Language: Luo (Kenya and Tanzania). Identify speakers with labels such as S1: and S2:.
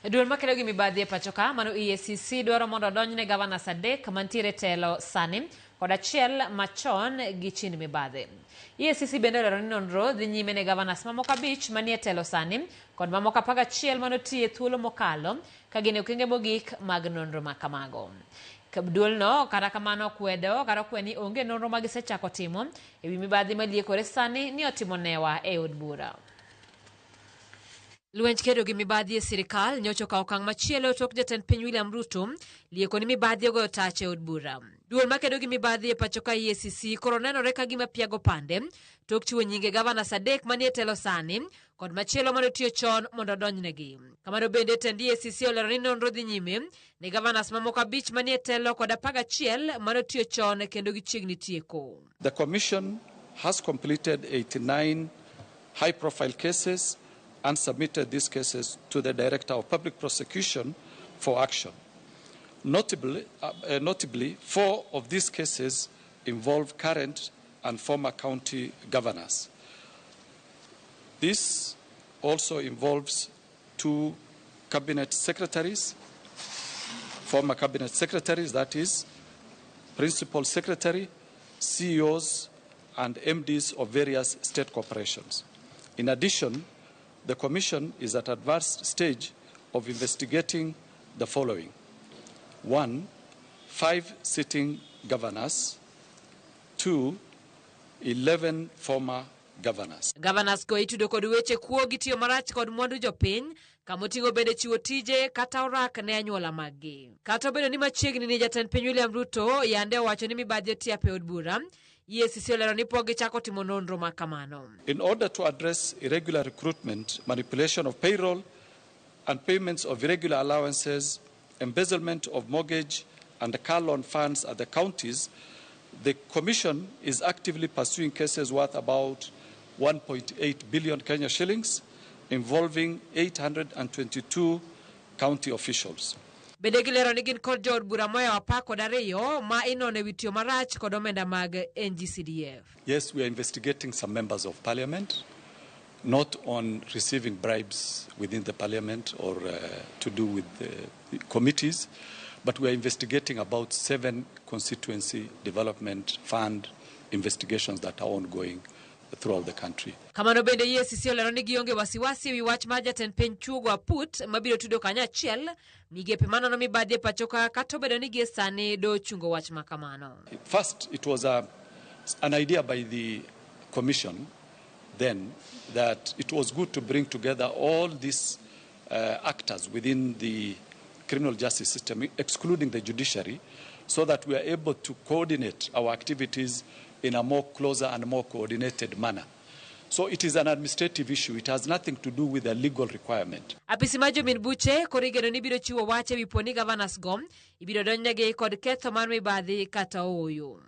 S1: Duol makedo gi mibadhi e pacho ka mano EACC dwaro mondo odonjne gavanas adek mantiere e telo sani kod achiel machon gi chind mibadhi. EACC bende olero ni nonro dhi nyime ne gavanas mamoko abich manie telo sani kod mamoko 11 manotiye thuolo mokalo ka gin e okenge mogik mag nonro ma kamago. Duolno kata kamano okwedo kata okwe ni onge nonro ma gisechako timo e wi mibadhi maliekore sani ni otimo newa e od bura. Lwenj kedo gi mibadhi e sirikal nyocha okawo okang' machielo tok jatend piny William Ruto lieko ni mibadhi ogoyo tach e od bura. Duol makedo gi mibadhi e pacho ka EACC koro nenore ka gima piago pande tok chiwo nyinge gavanas adek manie telo sani kod machielo mane otiyo chon mondo odonjnegi. Kamano bende tend EACC olero ni nonro dhi nyime ne gavanas mamoko abich manie telo kod 11 mane otiyo chon kendo gichiegni tieko.
S2: The commission has completed 89 high-profile cases and submitted these cases to the Director of Public Prosecution for action. Notably, 4 of these cases involve current and former county governors. This also involves 2 cabinet secretaries, former cabinet secretaries, that is, principal secretary, CEOs, and MDs of various state corporations. In addition, the Commission is at advanced stage of investigating the following. 1, 5 sitting governors. 2, 11 former governors.
S1: Governors go itudo kod weche kuo gi tiyo marach kod mwandu jopiny, kamoting'o bende chiwo tije kata orak ne anyuola maggi. Kata obedo ni machiegni ni jatend piny William Ruto yande owacho ni mibadhi otiap e od bura, EACC olero ni pok gichako timo nonro ma kamano.
S2: In order to address irregular recruitment, manipulation of payroll and payments of irregular allowances, embezzlement of mortgage and car loan funds at the counties, the Commission is actively pursuing cases worth about 1.8 billion Kenya shillings involving 822 county officials.
S1: Bende gilero ni gin kod jood bura moyawo apar kod ariyo ma inono e wi tiyo marach kod omenda mag NGCDF.
S2: Yes, we are investigating some members of parliament, not on receiving bribes within the parliament or to do with the committees, but we are investigating about 7 constituency development fund investigations that are ongoing throughout the country.
S1: Kamano bende EACC olero ni gionge wasiwasi ewi wach mar jatend piny Chuogo Aput mabiro tudo kanyachiel migepe manono mibadhi e pacho ka kata obedo ni gie sani do chungo wach ma kamano.
S2: First, it was an idea by the commission then that it was good to bring together all these actors within the criminal justice system, excluding the judiciary, so that we are able to coordinate our activities in a more closer and more coordinated manner. So it is an administrative issue. It has nothing to do with a legal requirement.
S1: Apisi mar jomin buche koro igeno ni biro chiwo wach ewi po ni gavanas go ibiro donjnegi kod ketho mar mibadhi kata ooyo.